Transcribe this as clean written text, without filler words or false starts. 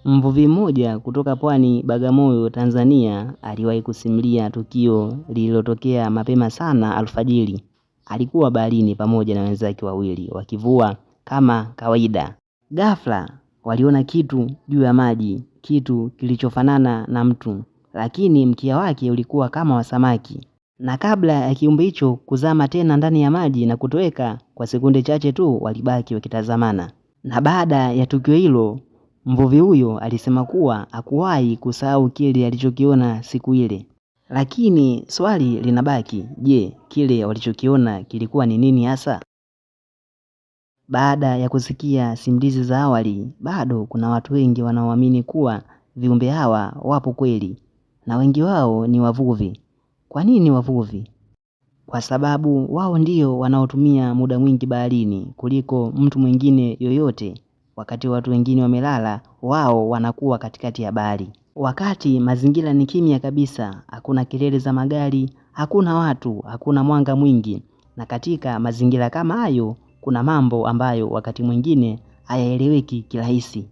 Mvuvi mmoja kutoka pwani Bagamoyo, Tanzania aliwahi kusimulia tukio lililotokea mapema sana alfajiri. Alikuwa baharini pamoja na wenzake wawili wakivua kama kawaida. Ghafla waliona kitu juu ya maji, kitu kilichofanana na mtu, lakini mkia wake ulikuwa kama wa samaki. Na kabla ya kiumbe hicho kuzama tena ndani ya maji na kutoweka kwa sekunde chache tu, walibaki wakitazamana. Na baada ya tukio hilo, mvuvi huyo alisema kuwa hakuwahi kusahau kile alichokiona siku ile. Lakini swali linabaki, je, kile walichokiona kilikuwa ni nini hasa? Baada ya kusikia simulizi za awali, bado kuna watu wengi wanaoamini kuwa viumbe hawa wapo kweli, na wengi wao ni wavuvi. Kwa nini wavuvi? Kwa sababu wao ndio wanaotumia muda mwingi baharini kuliko mtu mwingine yoyote. Wakati watu wengine wamelala, wao wanakuwa katikati ya bahari. Wakati mazingira ni kimya kabisa, hakuna kelele za magari, hakuna watu, hakuna mwanga mwingi. Na katika mazingira kama hayo, kuna mambo ambayo wakati mwingine hayaeleweki kirahisi.